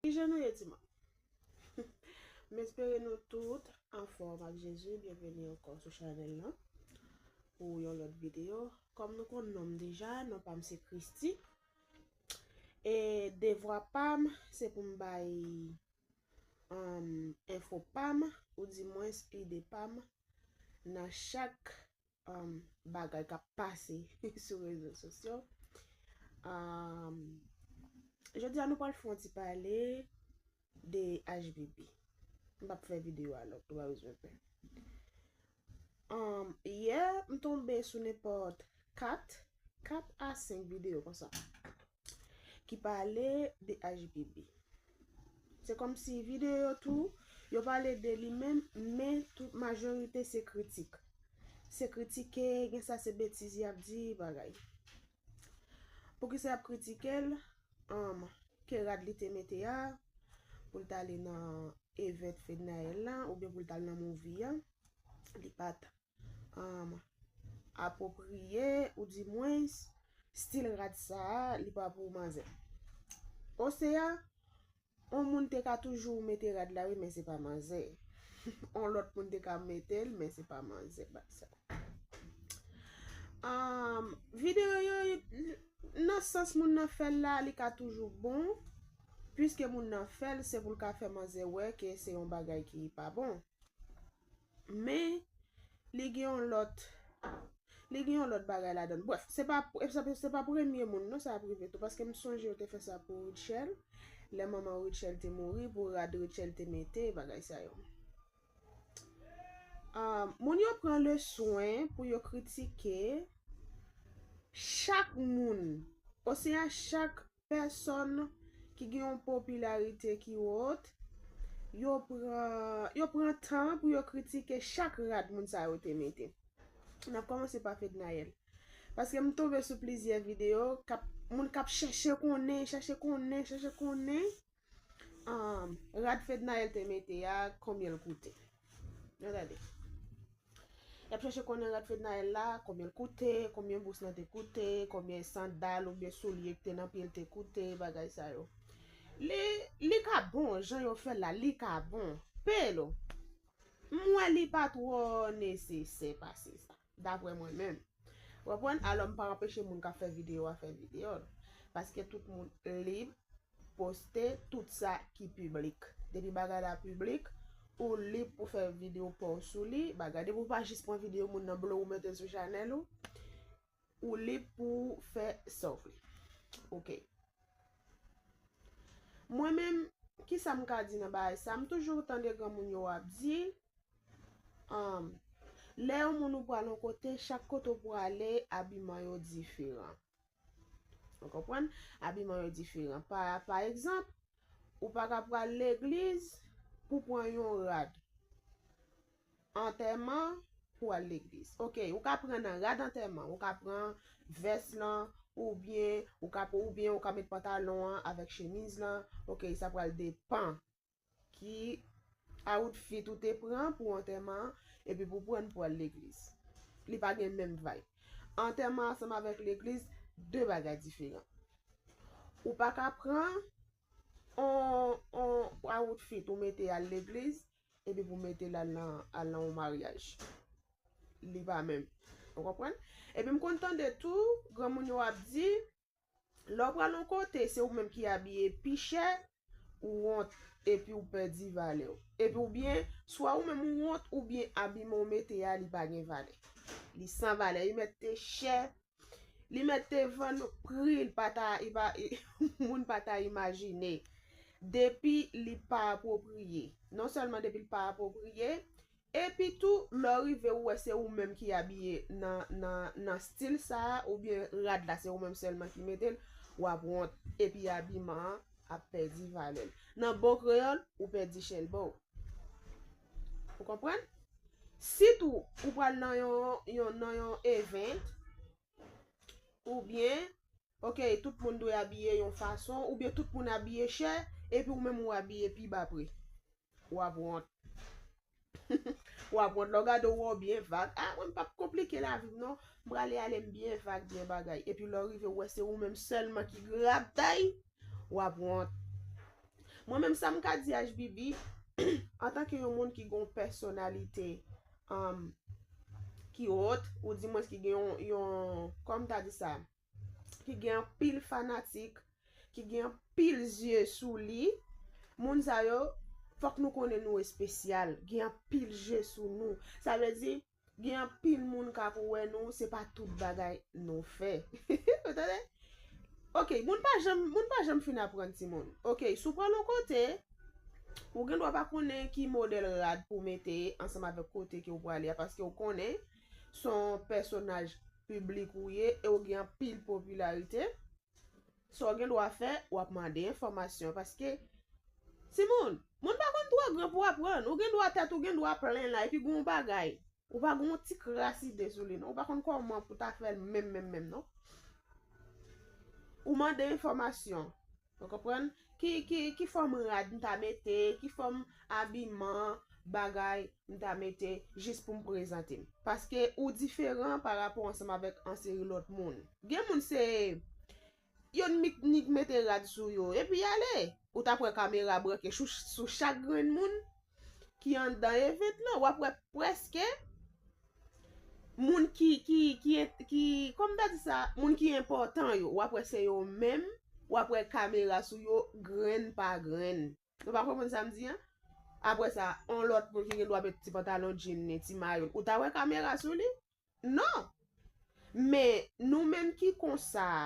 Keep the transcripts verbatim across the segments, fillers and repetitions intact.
Kijan nou ye, ti moun? M espere nou tout anfòm ak Jezi. Byenveni ankò sou chanèl lan pou yon lòt videyo. Kòm nou konn non m deja, non pa m se Christy. E devwa pa m, se pou m bay, um, enfo pa m, oudimwens ide pa m, nan chak, um, bagay k ap pase sou rezo sosyo. Um, jodi a, nou pral fè yon ti pale de H B B. M p ap fè videyo a long, nou pa bezwen pè. Um, yè, m tonbe sou nenpòt kat, kat a senk videyo konsa ki pale de H B B. Se kòmsi videyo yo tou, yo pale de li menm, men tout majorite se kritik. Se kritike, gen sa se betiz y ap di, bagay. Poukisa y ap kritike l? Um, ke rad li te mete a, pou l t ale nan event Fednaelle lan, oubyen pou l t al nan movie a, li pa t, um, apwopriye, oudimwens, stil rad sa a, li pa pou manzè. Osea, on moun te ka toujou mete rad la, wi, men se pa manzè. On lòt moun te ka mete l, men se pa manzè, bagay sa. Um, videyo yo, nan sans moun nan fè l la, li ka toujou bon, piske moun nan fè l, se pou l ka fè manzè wè ke se yon bagay ki pa bon. Men, li gen yon lòt, li gen yon lòt bagay ladan l. Brèf, se pa, se pa, se pa premye moun, non, sa ap rive tou, paske m sonje yo te fè sa pou Rutshelle, lè manman Rutshelle te mouri, pou rad Rutshelle te mete, bagay sa yo. Ah, moun yo pran le swen pou yo kritike chak moun, osea chak pèsòn ki gen yon popilarite ki wot, yo pran, yo pran tan pou yo kritike chak rad moun sa yo te mete. N ap kòmanse pa Fednaelle. Paske m tonbe sou plizyè videyo, k ap, moun k ap chèche konnen, chèche konnen, chèche konnen. Um, rad Fednaelle te mete a, konbyen l koute? Ann gade. Y ap chèche konnen rad Fednaelle la, konbyen l koute, konbyen bous lan te koute, konbyen sandal oubyen soulye ki te nan pye l te koute, bagay sa yo. Li, li ka bon, jan yo fè l la, li ka bon. Pero, m wè li pa twò nesesè pase sa, daprè mwen menm. Ou konprann? Alò, m pa anpeche moun k ap fè videyo a fè videyo l. Paske tout moun lib poste tout sa ki piblik. Depi bagay la piblik, ou lib pou fè videyo pa w sou li. Bagay, depi w pa jis pran videyo moun nan, blow, ou mete l sou chanèl ou, ou lib pou w fè sa w vle. Oke. Mwen menm, kisa m ka di nan bagay sa? M toujou tande granmoun yo ap di, um, lè yon moun ou pral yon kote, chak kote w prale, abiman yo diferan. Ou konprann? Abiman yo diferan. Pa, pa egzanp, ou pa ka pral legliz pou pran yon rad antèman pou al legliz. Oke, ou ka pran nan rad antèman, ou ka pran vès lan, oubyen ou ka, oubyen ou ka met pantalon an avèk chemiz lan. Oke, sa pral depan ki outfit ou te pran pou antèman an, epi pou pran pou al legliz. Li pa gen menm vibe. Antèman ansanm avèk legliz, de bagay diferan. Ou pa ka pran on, on outfit ou mete al legliz, epi pou mete l al nan, al nan yon maryaj. Li pa menm. Ou konprann? Epi m konn tande tou, granmoun yo ap di, lè w pral yon kote, se ou menm ki abiye pi chè, ou wont, epi w pèdi valè w. Epi oubyen, swa ou menm ou wont, oubyen abiman w mete a, li pa gen valè. Li san valè, li mèt te chè, li mèt te vann pri l pa ta, li pa, moun pa ta imajine. Depi li pa apwopriye. Non sèlman depi l pa apwopriye, epi tou, lè w rive, ou wè se ou menm ki abiye nan, nan, nan stil sa a, oubyen rad la, se ou menm sèlman ki mete l, w ap wont. Epi abiman an ap pèdi valè l. Nan bon kreyòl, ou pèdi chè l ba w. Ou konprann? Sitou, ou pral nan yon, yon, nan yon event, oubyen, oke, tout moun dwe abiye yon fason, oubyen tout moun abiye chè, epi ou menm ou abiye pi ba pri. W ap wont. W ap wont lè w gade w wè w byen vag. A, mwen m p ap konplike lavi m non. M prale ale m byen vag, byen bagay. Epi lè w rive w wè se ou menm sèlman ki grabday, w ap wont. Mwen menm sa m ka di H B B, antanke yon moun ki gen yon pèsonalite um, ki wòt, ou dimwens ki gen yon, yon, kòman m ta di sa, ki gen anpil fanatik, ki gen anpil zye sou li, moun sa yo, fòk nou konnen nou espesyal, gen anpil je sou nou. Sa vle di, gen anpil moun k ap wè nou, se pa tout bagay nou fè. Ou tande? Ok, moun pa janm, moun pa janm fin aprann timoun. Ok, si w pral yon kote, ou gen dwa pa konnen ki modèl rad pou w mete ansanm avèk kote ke w prale a, paske w konnen se yon pèsonaj piblik ou ye e w gen anpil popilarite. Sa w gen dwa fè, w ap mande enfòmasyon, paske timoun, moun pa konn twò gran pou aprann. Ou gen dwa tèt ou gen dwa plen la, epi gen yon bagay, ou pa gen yon ti kras ide sou li, non. Ou pa konn kòman pou ta fè l menm, menm, menm, non. Ou mande enfòmasyon. Ou konprann? Ki, ki, ki fòm rad m ta mete, ki fòm abiman, bagay m ta mete, jis pou m prezante m. Paske ou diferan pa rapò ansanm avèk an seri lòt moun. Gen moun se yo nik, nik mete rad sou yo, epi y ale. Ou t ap wè kamera branke sou, sou chak grenn moun ki anndan event lan. W ap wè prèske moun ki, ki, ki, ki, kòman m ta di sa, moun ki enpòtan yo. W ap wè se yo menm, w ap wè kamera sou yo grenn pa grenn. Nou pa konprann sa m di an? Apre sa, on lòt moun ki gen dwa met ti pantalon jean li, ti mayo l, ou ta wè kamera sou li? Non! Men, nou menm ki konsa a,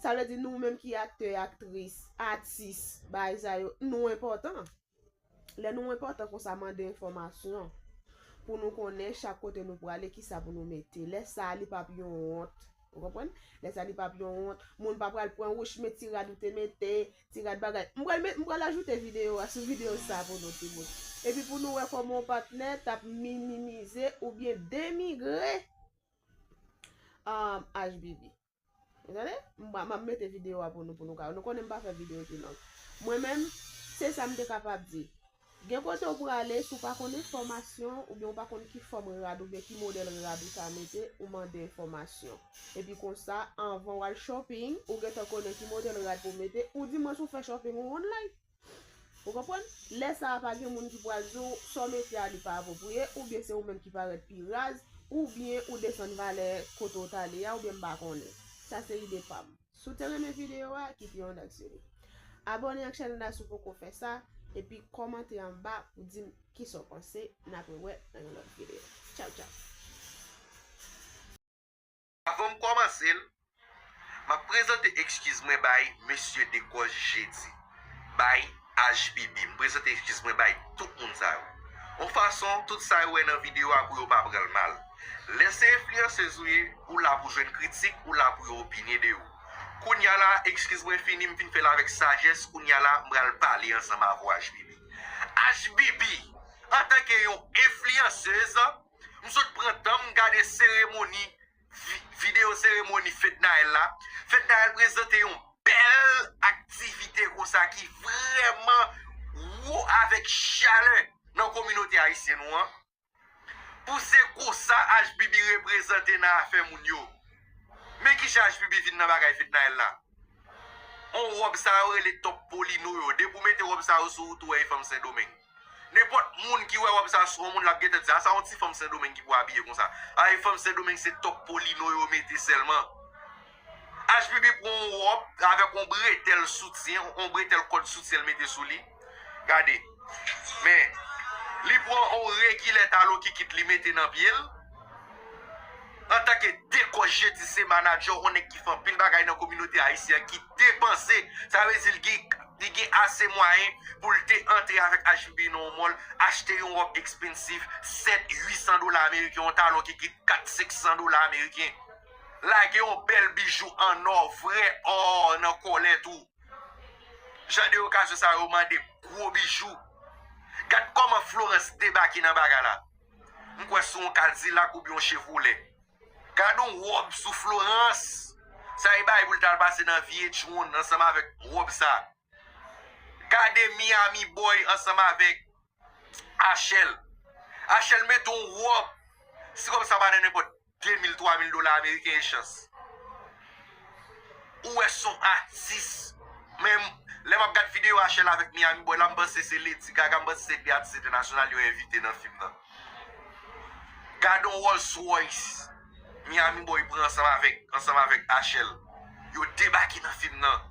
sa vle di nou menm ki aktè, aktris, atis, bagay sa yo, nou enpòtan. Lè nou enpòtan konsa, mande enfòmasyon pou nou konnen chak kote nou prale, kisa pou nou mete. Lè sa a, li p ap yon wont. Ou konprann? Lè sa a, li p ap yon wont. Moun pa pral pran wouch, men ti rad ou te mete, ti rad bagay. M pral met, m pral ajoute videyo a sou videyo sa pou nou, timoun. Epi pou nou wè kòman yon patnè t ap minimize oubyen denigre um, H B B. Ou tande? M pa, m ap mete videyo a pou nou, pou nou ka. Nou konnen m pa fè videyo ki long. Mwen menm, se sa m te kapab di. Gen kote w prale, si w pa konn enfòmasyon, oubyen w pa konn ki fòm rad, oubyen ki modèl rad ou ta mete, ou mande enfòmasyon. Epi konsa, anvan w al shopping, ou gentan konnen ki modèl rad pou w mete, ou dimwens ou fè shopping ou online. Ou konprann? Lè sa a, pa gen moun ki pral di w sa w mete a li pa apwopriye, oubyen se ou menm ki parèt pi raz, oubyen ou desann valè kote w t ale a, oubyen m pa konnen. Sa se ide pa m. Si w te renmen videyo a, kite yon like sou li. Abòne ak chanèl la si w poko fè sa, epi kòmante anba pou di m kisa w panse. N ap rewè nan yon lòt videyo. Tchaw, tchaw! Avan m kòmanse l, m ap prezante ekskiz mwen bay mesye Dekòz Jedi, bay H B B. M prezante ekskiz mwen bay tout moun sa yo. Yon fason, tout sa yo wè nan videyo a pou yo pa pran l mal. Lè se enfliyansez ou ye, ou la pou jwenn kritik, ou la pou yo opine de ou. Kounye a la, ekskiz mwen fini, m fin fè l avèk sajès, kounye a la, m pral pale ansanm avè w H B B. H B B, antanke yon enfliyansez, m sot pran tan m gade seremoni, vi-, videyo seremoni Fednaelle la. Fednaelle prezante yon bèl aktivite konsa ki vrèman wo avèk chalè nan kominote ayisyèn nou an. Pou se konsa H B B reprezante nan afè moun yo. Men kijan H B B vin nan bagay Fednaelle la. On wòb sa yo rele top polino yo. Depi w mete wòb sa yo sou ou, tou wè e fanm Sendomeng. Nenpòt moun ki wè wòb sa sou yon moun, l ap gentan di, "A, sa yon ti fanm Sendomeng ki pou abiye konsa. A, e fanm Sendomeng se top polino yo mete sèlman." H B B pran yon wòb avèk yon bretèl soutyen, yon bretèl kòd soutyen l mete sou li. Gade. Men, li pran yon regilè talon kikit li mete nan pye l. Antanke Dekòz Jedi se manadjè, yon nèg ki fè anpil bagay nan kominote ayisyen an, ki depanse, sa vle di l gen, li gen ase mwayen pou l te antre avèk H B B nan yon mòl, achte yon wòb ekspensiv, sèt, uit san dola ameriken, yon talon ki gen kat, senk san dola ameriken. Lage yon bèl bijou an ò, vrè ò, nan kòlèt ou. Jan de okazyon sa yo mande gwo bijou. Gad kòman Florence debake nan bagay la. M kwè se yon Cadillac oubyen yon Chevrolet. Gad yon wòb sou Florence. Sa e bay pou l t al pase nan V H one ansanm avèk wòb sa. Gade Miami Boy ansanm avèk Achèl. Achèl mete yon wòb. Si kòb sa pa nan nenpòt de mil, twa mil dola ameriken e chans. Ou wè se yon atis. Men, lè m ap gad videyo Achèl avèk Miami Boy la, m panse se Lady Gaga, m panse se de atis entènasyonal yo envite nan fim nan. Gade yon Rolls Royce Miami Boy pran ansanm avèk, ansanm avèk Achèl. Yo debake nan fim nan.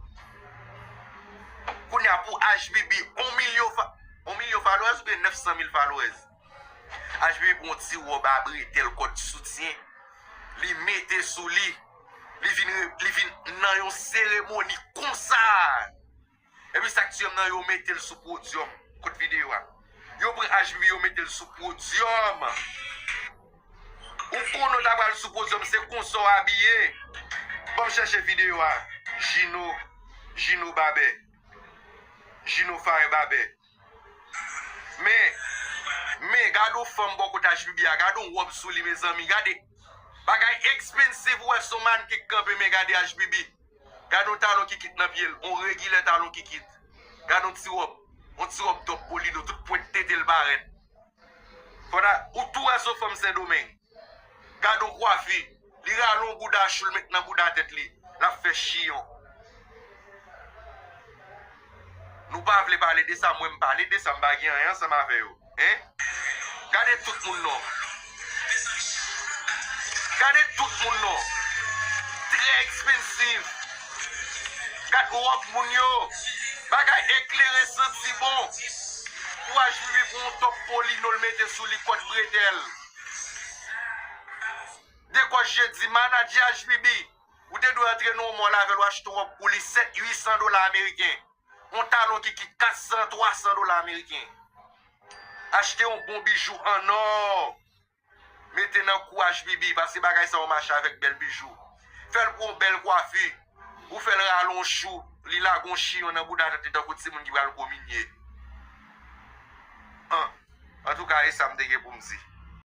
Kounye a pou H B B, yon milyon fa-, yon milyon followers oubyen nèf san mil followers. H B B pran yon ti wòb a bretèl, kòd soutyen. Li mete sou li. Li vin re-, li vin nan yon seremoni konsa. Epi sa k tiye m nan, yo mete l sou podyòm. Kout videyo a. Yo pran H B B, yo mete l sou podyòm. Ou konnen w ta pral sou podyòm, se konsa w abiye. Ban m chèche videyo a. Jino, Jino Babè. Jino Fire Babè. Men, men, gade yon fanm bò kote H B B a, gade yon wòb sou li, mezanmi, gade. Bagay expensive, ou wè se yon mannken k kanpe, men gade H B B. Gade yon talon kikit nan pye l, yon regilè talon kikit. Gade yon ti wòb, yon ti wòb top polino, tout pwent tete l parèt. Fò ta, ou tou wè se yon fanm Sendomeng. Gade yon kwafi, li rale yon bouda chou, l met nan bouda tèt li, l ap fè chiyon. Nou pa vle pale de sa, mwen m pale de sa, m pa gen anyen ansanm avè yo. Hein? Gade tout moun non. Gade tout moun non. Trè expensive. Gad wòb moun yo. Bagay eklere, santi bon. Pou H B B pran yon top polino l mete sou li, kòd bretèl. Dekwa jedi, manadjè H B B. Ou te dwe antre nan yon mall avè l, w achte yon wòb pou li sèt, uit san dola ameriken. Yon talon kikit kat san, twa san dola ameriken. Achte yon bon bijou an nò. Mete nan kou H B B, paske bagay sa yo mache avèk bèl bijou. Fè l pran yon bèl kwafi. Ou fè l rale yon chou, li lage yon chiyon nan bouda tèt li tankou timoun ki pral kominye. An, antouka, e sa m te gen pou m di.